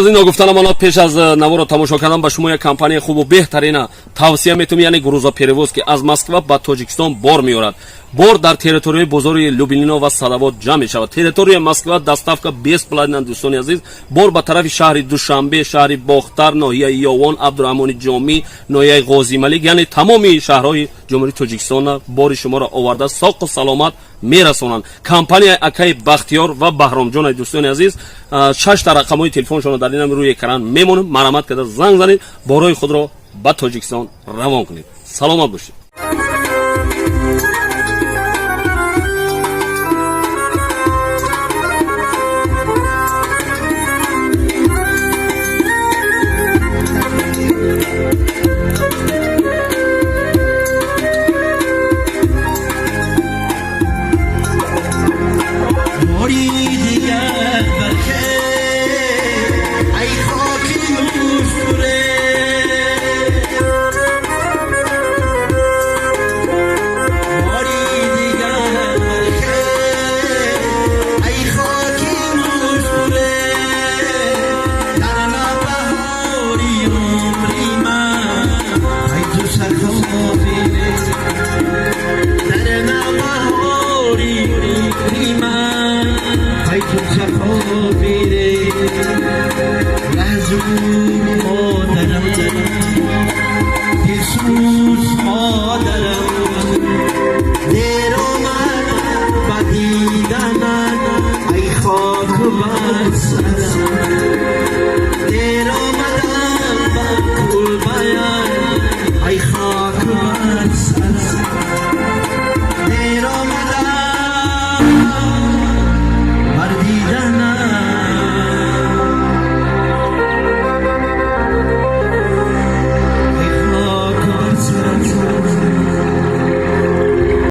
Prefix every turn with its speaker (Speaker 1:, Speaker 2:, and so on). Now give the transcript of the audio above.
Speaker 1: Аз ин ногуфтанам ана, пеш аз наворо тамошо кардан ба шумо як компанияи хубу беҳтарина тавсия метавонем, яъне грузоперевоз, ки аз Москва ба Тоҷикистон бор меорад. Бор дар территорияи бозори Люблино ва Садовод ҷамъ мешавад. Территорияи Москва доставка бесплатна. Дӯстони азиз, бор ба тарафи шаҳри Душанбе, шаҳри Бохтар, ноҳияи Ёвон, Абдураҳмони Ҷомӣ, ноҳияи Ғозималик, яъне тамоми шаҳрҳои Ҷумҳурии Тоҷикистона бори шуморо оварда, соқу саломат мерасонанд. Компанияи акаи Бахтиёр ва Баҳромҷон. Дӯстони азиз, шашта рақамҳои телефоншонро дар инам рӯи экран мемонем. Марҳамат карда занг занед, борои худро ба Тоҷикистон равон кунед. Саломат бошед.
Speaker 2: مادرم، دلسوز.